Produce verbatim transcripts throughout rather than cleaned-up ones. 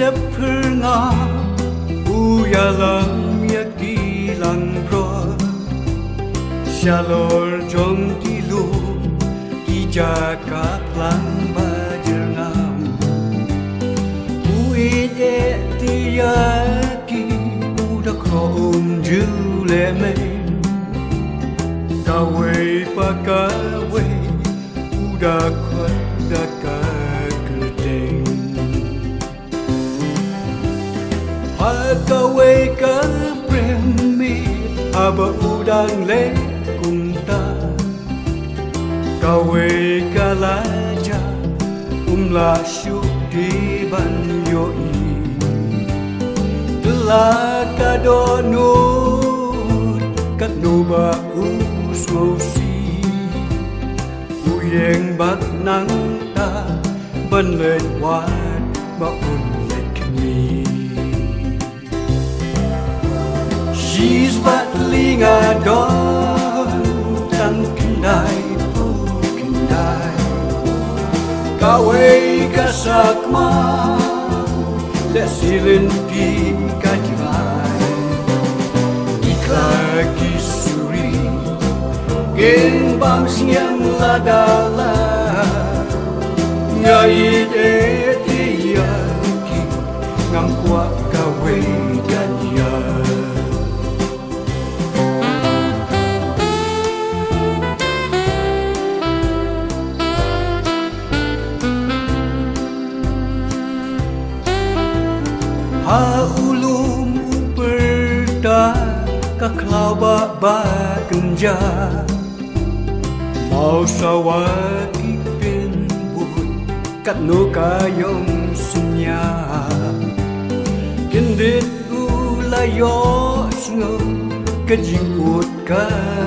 Pyrnga u ïalam ïa ki langbrot shalor jong ki lum ki jaka klang ba jyrngam. U ïeit ïa ki u da khroh um ju leh mei. Kawei pa kawei u da khot da ka kyrteng. Ha kawei ka prem miet haba u dang leh kumta. Kawei ka la jah um lah shuh dei ban ïohi. Te la ka dohnud katno ba u sngewsih. U ïeng bad nangta ban leit wad ba un leit kmie. Shispah tylli nga don tang khyndai phew khyndai. Kawei ka sakma leh shi lynti ka jngai. Ki khlai ki suri kin bam sngem lada la. Nga ïeit ïa ki, ngam kwah kawei ka nia. Ha u lum u pyrta ka khlaw ba ba kynja. Mawsawa ki pynbud katno ka ïong synñia. Kyndit u la ïohsngew ka jingud ka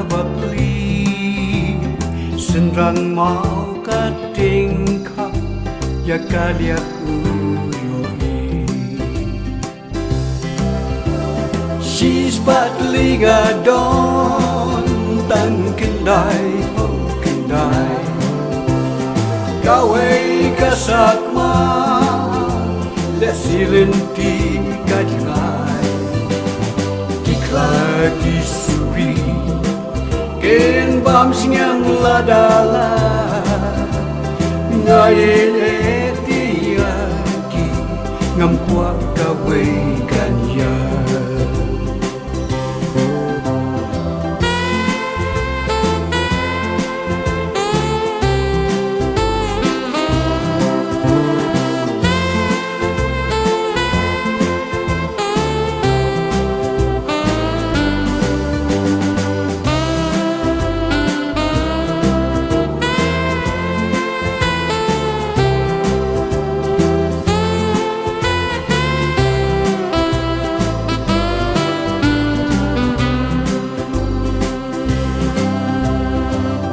bapli. Synran maw ka tyngkhap ïa ka liat u ïohi. Shispah tylli nga don tang khyndai phew khyndai. Kawei ka sakma leh shi lynti ka jngai. Ki khlai ki suri kin bam sngem lada la. Nga ïeit ïa ki, ngam kwah kawei ka nia.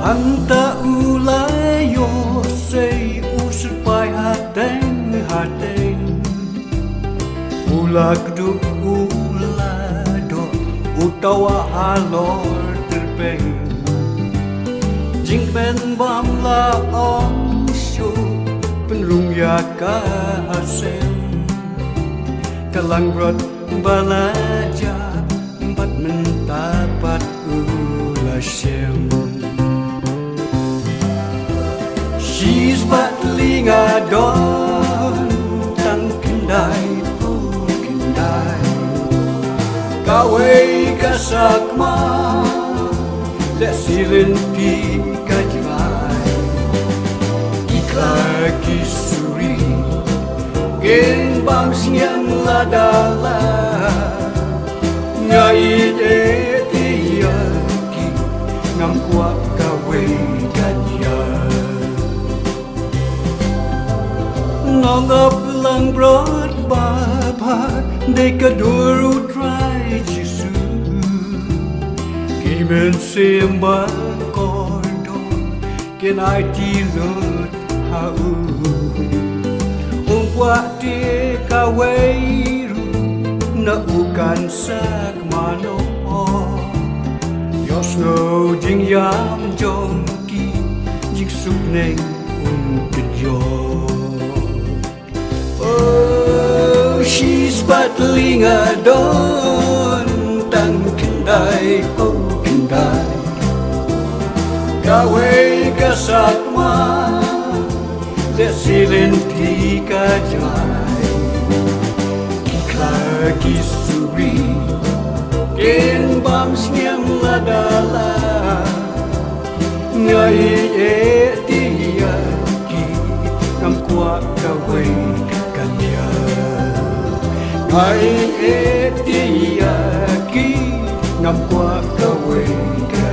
Hangta u la ïoh sei u sipai hateng hateng. U la kdup u la doh u tawah halor tyrpeng. Jingkmen bam la ong shuh pynrung ïa ka hasem. Ka langbrot ba la jah bad mynta pat u la shem. Shispah tylli nga don tang khyndai phew khyndai. Kawei ka sakma leh shi lynti ka jngai. Ki khlai ki suri kin bam sngem lada la. Nga ïeit ïeit ïa ki, ngam kwah kawei ka nia. Nongap langbrot ba bha dei ka dur U Trai Jisu. Ki mynsiem ba kordor kin aiti lut ha u. Um kwah te kawei ruh na u kan sakma noh. Ïohsngew jingïam jong ki, jingsuk neng um kynjoh. Oh, Shi spah tylli nga don tang khyndai, oh khyndai. Kawei ka satwa, leh shi lynti ka jngai. Ki khlad ki suri kin bam sngem lada la. Nga ïeit ïa ki, ngam kwah kawei ka nia. Nga ïeit ïa ki, ngam kwah kawei ka